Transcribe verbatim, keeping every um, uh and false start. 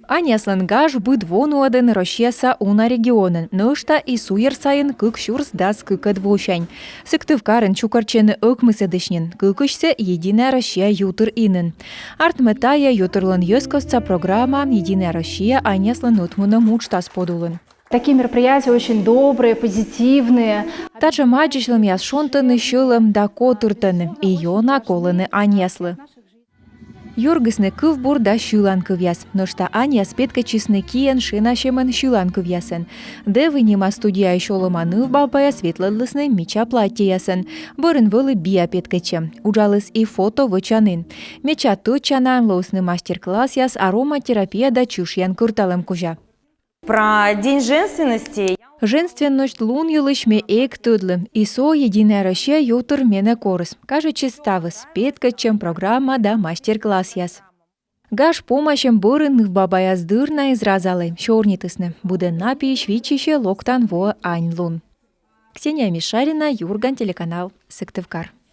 Аньяслӧн гаж быд во нуӧдӧны Россияса уна регионын, нӧшта и суйӧр сайын кык сюрс дас кыкӧд восянь. Сыктывкарын чукӧртчӧны ӧкмысӧдысь нин, кыкысьсӧ «Единая Россия» ютыр инын. Артмӧ, тайӧ ютырлӧн йӧзкостса программа «Единая Россия» аньяслӧн ӧтмунӧм уджтас подулын. Такие мероприятия очень добрые, позитивные. Татшӧм аддзысьлӧмъяс шонтӧны сьӧлӧм да котыртӧны, и ёна колӧны аньяслы. Юргисны кывбур да сьылан кывъяс. Нӧшта аньяс петкӧдчисны киӧн шенасьӧмӧн сьылан кывъясӧн. «Дэви» нима студияысь олӧма нывбабаяс ветлӧдлісны мича платтьӧясӧн. Бӧрын вӧлі биа петкӧдчӧм. Уджаліс и фото вӧчанін. Медся тӧдчанаӧн лоисны мастер-классъяс ароматерапия да чышъян кӧрталӧм кузя. Про День женственности. Женственность лун йылысь ме эг тӧдлы, и со «Единая Россия» ютыр менӧ корис. Кажитчис ставыс: петкӧдчӧм, программа да мастер-классъяс. Гаж помасьӧм бӧрын нывбабаяс дыр на эз разалӧй, сёрнитісны. Быдӧн на пиысь виччысьӧ локтан воӧ аньлун. Ксения Мишарина, «Юрган» телеканал, Сыктывкар.